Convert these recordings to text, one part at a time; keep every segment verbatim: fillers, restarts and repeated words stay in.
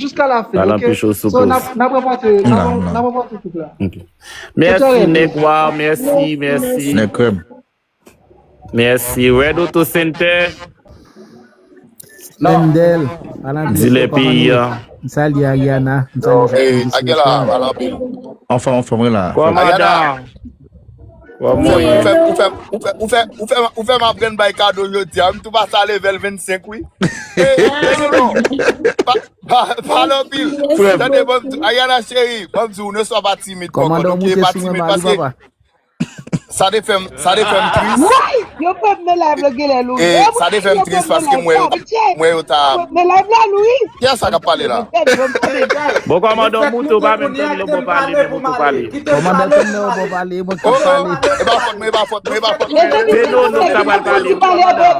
jusqu'à la fin, Alan ok? Pichot sou So, n pòz. ap n ap rankontre, n ap n ap rankontre tout la. Mèsi, nèg wa, mèsi, mèsi. Nèg krèm. Mèsi. Red Auto Center. Mendel, Alan Di le peyi a. M salye Ariana. M salye Hey, Ariana, pale anpil. Anfòm, anfòm, mwen la. Kòmandan. Ou fè, ou fè, ou fè, ou fè, ou fè, ou fè, ou fè m aprann bay kado jodi a. M tou pase a level vennsenk, wi. Hey, hey, non, non. Pa, pa, pale anpil. Tande, bon, Ariana cheri, bon, di ou, ne sois pas timide, Kòmandan ok, moute pa sou mwen, timid, mari paske papa. Sa te fè m, sa te fè m tris. Yo pèp men live la genlè Louis. E sa te fè m tris paske m wè yo, m wè yo ta. Men live la Louis. Kiyès sa k ap pale la? Bon, kòmandan, moute ou pa menm tann lo bon pale, men moute ou pale. Kòmandan tann nan bon pale, mwen ki Oh, pale. E pa fòt mwen, e pa fòt mwen, e pa fòt. Se nou, nou ka pral pale, kòmandan.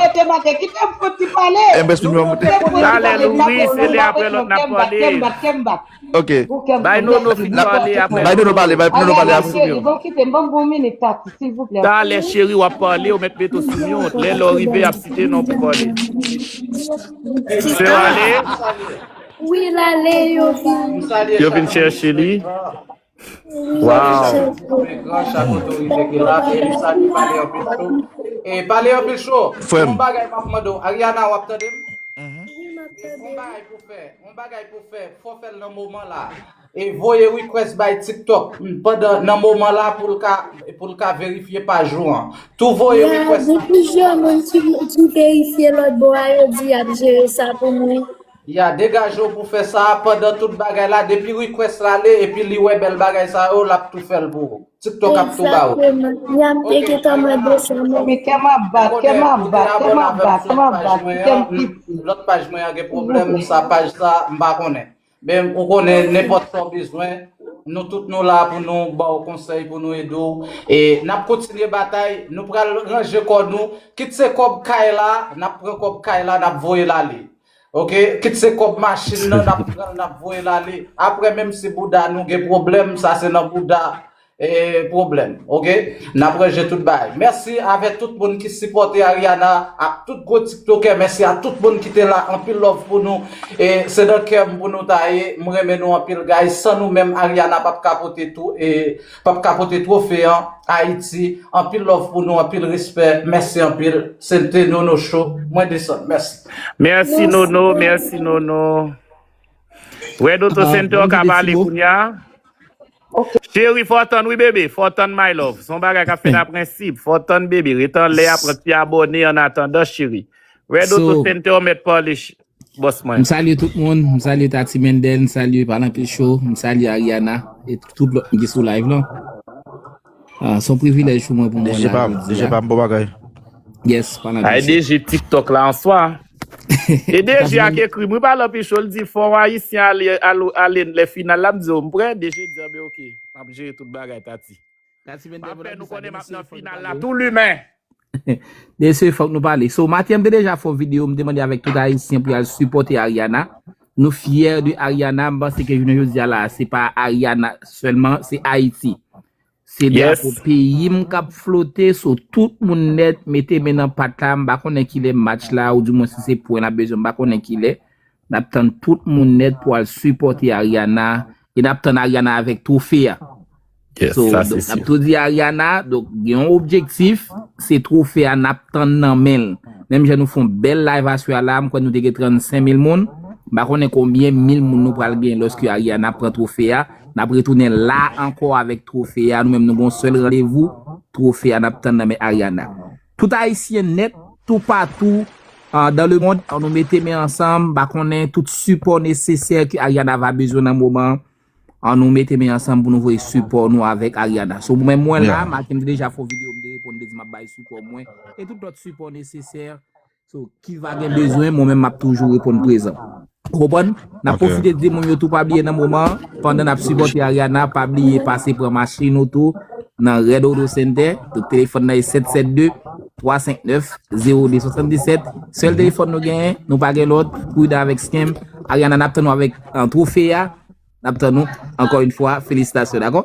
M bèj pou nou monte. Talè Louis, se lè apre lòt n ap pale. Ok. Bay Nono fin pale apre. Bay Nono pale, bay Nono pale apre. Bon, kite m, ban m yon minit, Tati, silvouplè. Talè cheri, w ap pale, ou mèt mete w sou mute. Lè lè w rive, y ap site non pou pale. Sè Ale, Wi, l ale, yo vin. Yo vin chèche li. Wow. Gran chak otorite ki la, e li salye pale anpil cho. E pale anpil cho. Frè m. Yon bagay m ap mande w, Ariana, w ap tande m? Wi, m ap Yon tande. Bagay pou fè, yon bagay pou fè, fò fè l nan moman la. E voye request bay TikTok pandan nan moman la pou l ka pou l ka verifye paj ou an. Tou voye Ya, request. Gen plizyè moun ki, ki verifye lòt bò a, yo di y ap jere sa pou mwen. Ya, degaje w pou fè sa pandan tout bagay la, depi request la ale epi li wè bèl bagay sa yo, l ap tou fè l pou ou. TikTok ap tou ba ou. Egzakteman. Ya, m te gentan mande sa, men Men kè m ap bat, kè m ap bat, kè m ap bat, kè m ap bat, kè m piti. Lòt paj mwen an gen pwoblèm, sa paj sa m pa konnen. Men ou konnen nenpòt sa w bezwen, nou tout nou la pou nou ba w konsèy, pou nou ede w. E n ap kontinye batay, nou pral ranje kò nou, kit se kòb kay la, n ap pran kòb kay la, n ap voye l ale. Ok, kit se kòb machin nan, n ap pran l, n ap voye l ale. Apre, menm si bouda nou gen pwoblèm, sa se nan bouda e, pwoblèm. Ok, n ap ranje tout bagay. Mèsi avèk tout moun ki sipòte Ariana, ak tout gwo tiktokè. Mèsi a tout moun ki te la. Anpil love pou nou. E se nan kè m pou nou ta ye. M renmen nou anpil, guys. San nou menm, Ariana p ap ka pote tou, e p ap ka pote twofe an Ayiti. Anpil love pou nou, anpil respè. Mèsi anpil. Se te Nono Show. Mwen desann. Mèsi. Mèsi Nono, mèsi Nono. Red Auto Center ka pale kounye a. Cheri, fò tann wi bebe, fò tann my love. Se yon bagay k ap fèt a prensip. Fò tann bebe, ret anlè a, pran ti abòne an atandan cheri. Red Auto Center mèt pale, bòs mwen. M salye tout moun, m salye Tati Mendel, m salye Palan Picho, m salye Ariana e tout lòt moun ki sou live lan. Ah, se yon privilèj pou mwen pou mwen la jodi a. Deje pa m bon bagay. Yes, Palan Ay Picho. deje TikTok la answa. E deje ak ekri m wi, Palan Picho, l di fò yon ayisyen ale ale ale lè final la, m di yo m prè, deje di anben ok. M ap jere tout bagay Tati. M ap fè nou konnen m ap nan final la tou limen. Desye fòk nou pale. So, maten m te deja fè yon videyo, m te mande avèk tout ayisyen pou y al sipòte Ariana. Nou fyè de Ariana, m panse ke jounen jodi a la, se pa Ariana sèlman, se Ayiti. Se drapo peyi m k ap flote, so tout moun nèt mete men nan pat la, m pa konnen kilè match la, ou di mwen si se pwen n ap bezwen, m pa konnen kilè. N ap tann tout moun nèt pou al sipòte Ariana, e n ap tann Ariana avèk twofe a. So, donk, n ap tou di Ariana, donk, gen yon objektif, se twofe a n ap tann nan men l. Menm jan nou fè yon bèl live aswè a la, m kwè nou te gen trannsenk mil moun. M pa konnen konbyen mil moun nou pral gen lòske Ariana pran twofe a. N ap retounen la ankò avèk twofe a. Nou menm nou gen yon sèl randevou, twofe a n ap tann nan men Ariana. Tout ayisyen nèt, toupatou, ah, dans le monde, an nou mete men ansanm, m pa konnen tout sipò nesesè ke Ariana va bezwen nan moman an. An nou mete men ansanm pou nou voye sipò nou avèk Ariana. So, mwen, mwen la, maten m te deja fè yon videyo, m te reponn, m te di m ap bay sipò mwen. E tout lòt sipò nesesè, so, ki va gen bezwen, mwen menm m ap toujou reponn prezan. Ou konprann? N ap pwofite di moun yo tou pa bliye nan moman an, pandan n ap sipòte Ariana, pa bliye pase pran machin ou tou nan Red Auto Center. Donk, telefòn nan e sèt sèt de, twa senk nèf, zewo de swasanndisèt. Sèl telefòn nou genyen, nou pa gen lòt. Pridan avèk scam. Ariana, n ap tann nou avèk, ah, twofe a. N ap tann nou. Ankò yon fwa, felisitasyon, dakò?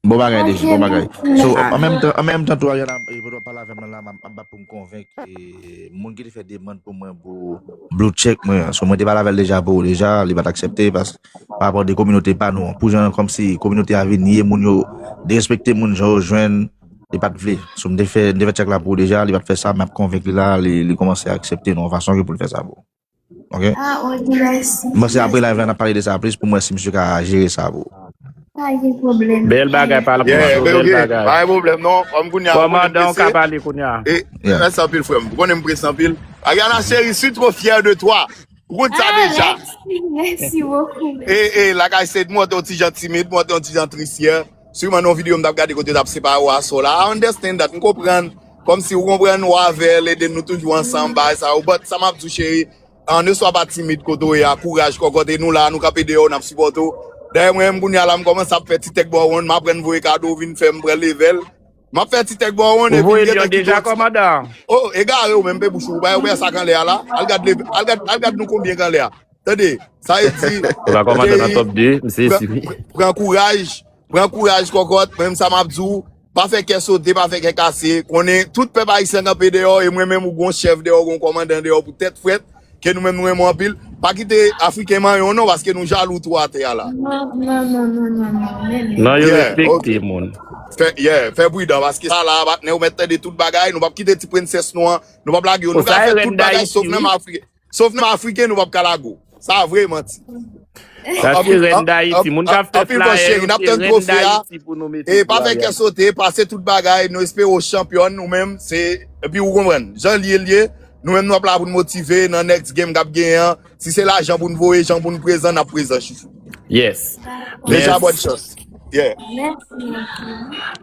Bon bagay, Deji, bon bagay. So, an menm tan, an menm tan tou, Ariana, e, pandan w ap pale avè m la, m ap, m ap bat pou m konvenk, e, moun ki te fè demann pou mwen pou blue check mwen an. So, mwen te pale avè l deja pou ou deja, li pa t aksepte, pas, pa rapò de kominote pa nou an. Pou jan, kòmsi kominote a vin ye, moun yo derespekte moun jan yo jwenn, li pa t vle. So, m te fè, m te fè check la pou ou deja, li pa t fè sa, m ap konvenk li la, li, li kòmanse aksepte nan yon fason ke pou l fè sa pou ou. Ok? Ah, ok, mèsi. M panse apre live la, n ap pale de sa plis pou m wè si misye ka jere sa pou ou. Pa gen pwoblèm. Bèl bagay, pa l ap Yeah, pran bèl bèl ok. bagay. Pa gen pwoblèm, non. Kòm kounye a, ou konnen m Kòmandan, w ka prese. pale kounye a. E, Yeah. Mèsi anpil, frè m. Ou konnen m prese anpil. Ariana, chérie, je suis trop fier de toi. Ou konn sa Ah, deja. Mèsi, mèsi bokou, mèsi. E, e, like I said, mwen te yon ti jan timid, mwen te yon ti jan tris yè. Siman nan yon videyo m t ap gade kote yo t ap separe w a sò la. I understand that. M konprann. Kòmsi ou konprann ou avè l, ede nou toujou ansanm, bagay sa yo. But sa m ap di w, cheri, ah, ne sois pas timide kote w ye a, kouraj, kòkòt, e nou la, nou kanpe dèyè w, n ap sipòte w. Dayè, mwen menm, kounye a la, m kòmanse ap fè ti tèk bò wonn, m aprann voye kado, vin fè m pran level. M ap fè ti tèk bò wonn, Ou epi m voye l gentan yon kite deja, w ti kòmandan? Oh, egare w menm, pe bouch ou, ou bay, ou bay sa k anlè a la. Al gad, le- al gad, al gad nou konbyen k anlè a. Tande, sa e di, Ou ka kòmandan nan Jerry, top de, m sezi pran, wi. pran, pran kouraj, pran kouraj, kòkòt, menm sa m ap di w, pa fè kè sote, pa fè kè kase, konnen tout pèp ayisyen kanpe dèyè w, e mwen menm ou gon chèf dèyè w, gon kòmandan dèyè w pou tèt frèt, ke nou menm nou renmen w anpil, pa kite Afriken manyen w non, paske nou jalou tou atè a la. Non, non, non, non, non, non, men, men. Non, yo Yeah, respekte ok. moun. Fè, yeah, fè pridan, paske sa la, patnè, ou mèt tande tout bagay, nou p ap kite ti prensès nou an, nou p ap lage yo, Ou nou ka sa e fè rèn tout bagay, Dayiti, sof nan wi. Afri-, sof nan Afriken, nou p ap ka lage w. Sa vre manti. Sa se Anpil, rèn an-, Dayiti. an-, Moun k ap an-, fè anpil fòs, flyer cheri, yo, n ap se tann rèn twofe a. Dayiti pou nou mete E pa pou fè kè Ariana. sote, pase tout bagay, nou espere w chanpyòn, nou menm, se, epi ou konprann, jan l ye, l ye, nou menm nou ap la pou n motive nan next game k ap genyen an, si se lajan pou n voye, jan pou n prezan, n ap prezan, chouchou. Yes. Deja, Mèsi. bòn chans. Yeah. Mèsi, mèsi.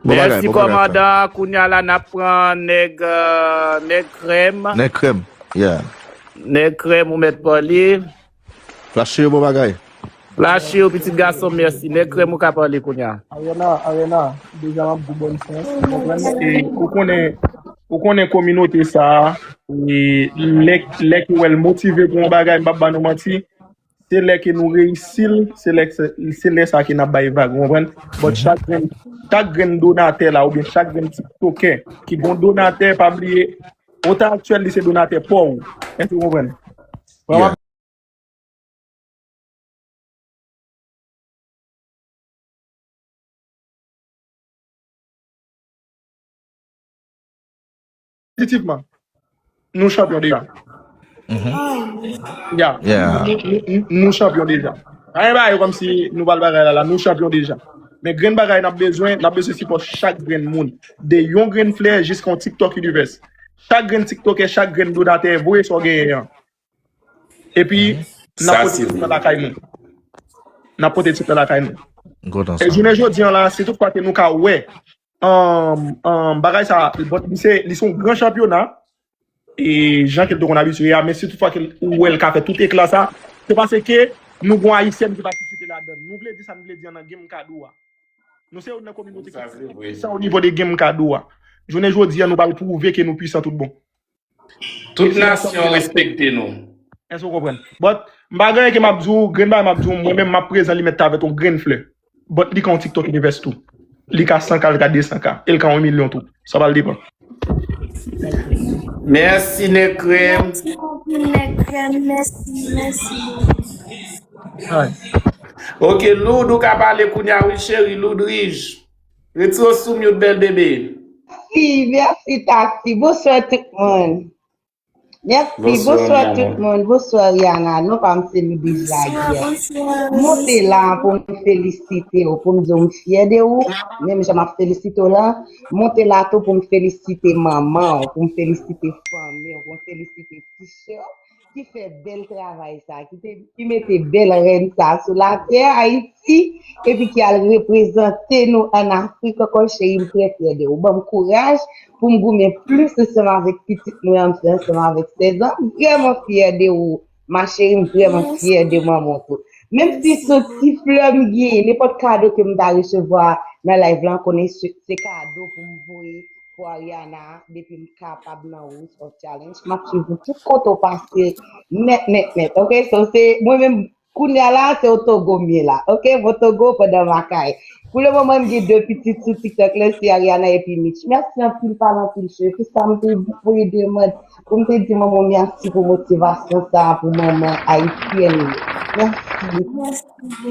Bon bagay, Mèsi, bon bagay, frè. kòmandan. Kounye a la, n ap pran nèg, euh, nèg krèm. Nèg krèm, yeah. Nèg krèm, ou mèt pale. Flash yo, bon bagay. Flash yo, pitit gason, mèsi. Nèg krèm, ou ka pale kounye a. Ariana, Ariana, deja m ap di w bòn chans, ou konprann? E ou konnen, ou konnen kominote sa a, e lè, lè ke w wè l motive pou yon bagay, m p ap ba nou manti, se lè ke nou reyisi l, se lè, se, se lè sa ke n ap bay vag, ou konprann? But Mhm. chak grenn, chak grenn donatè la, oubyen chak grenn tiktokè ki gon donatè, pa bliye, otan aktyèl, li se donatè pa w. Èske w konprann? Vrèman, Yeah. Pozitivman, nou chanpyon deja. Mhm. Ya. Yeah. Nou, nou, nou, nou chanpyon deja. Pa gen bagay kòmsi nou pral bagay la, la, nou chanpyon deja. Men grenn bagay n ap bezwen, n ap bezwen sipò chak grenn moun. De yon grenn flè jiska yon TikTok Universe. Chak grenn tiktokè, chak grenn donatè, voye sa w genyen an. Epi, Mhm. n ap Sa pote se tit la vre. lakay nou. N ap pote tit la lakay nou. M kontan E sa. jounen jodi an la, si tout fwa ke nou ka wè, um, um, bagay sa, bon, li se, li se yon gran chanpyona, e jan ke l te konn abitye a, men si tout fwa ke l, ou wè l ka fè tout ekla sa, se paske nou gon Ayisyèn ki patisipe ladan l. Nou vle di sa nou vle di an nan game kado a. Nou se youn nan kominote ki Sa se vre. pwisan o nivo de game kado a. Jounen jodi an, nou pral pwouve ke nou pwisan tout bon. Tout nasyon respekte nou. Èske w konprann? But, m pa gen anyen ke m ap di w, grenn bagay m ap di w, mwen menm m ap prezan li mèt ta avèk yon grenn flè. But li ka yon TikTok Universe tou. Li ka san K, li ka de san K. E l ka yon milyon tou. Sa pral depann. Mèsi, Nèg Krèm. Mèsi anpil, Nèg Krèm. Mèsi, mèsi. Ay. Ok, Loud, ou ka pale kounye a, wi, cheri, Loud Rich. Retire w sou mute, bèl bebe. Mèsi, mèsi, Tati. Bonswa tout moun. Mèsi, Bonswa, bonswa tout moun. Bonswa, Rihanna. Non pa m se Ludwig Laguerre. Bonswa, bonswa. Monte la pou m felisite w, pou m di w m fyè de ou. Menm jan m ap felisite w la, monte la tou pou m felisite manman w, pou m felisite fanmi w, pou m felisite ti sè w ki fè bèl travay sa, ki te, ki mete bèl rèn sa sou latè Ayiti, epi ki al reprezante nou ann Afrik ankò, cheri, m trè fyè de ou. Ban m kouraj pou m goumen plis ansanm avèk pitit mwen an, m fè ansanm avèk sèz an. M vrèman fyè de ou, ma chérie, m vrèman fyè de manman w tou. Menm si se yon ti flè m genyen, nenpòt kado ke m ta resevwa nan live la, konnen se, se kado pou m voye pou Ariana, depi m kapab nan Rules of Challenge, m ap swiv ou tout kote w pase, nèt, nèt, nèt. Ok, so se, mwen menm, Kounye a la, se o Togo m ye la. Ok, m o Togo pandan m lakay. Pou le moman, m gen de pitit sou TikTok la, se Ariana epi Mitch. Mèsi anpil, pale anpil cho. Epi sa, m te voye demann pou m te di manman mèsi pou motivasyon sa a pou manman ayisyèn yo. Mèsi.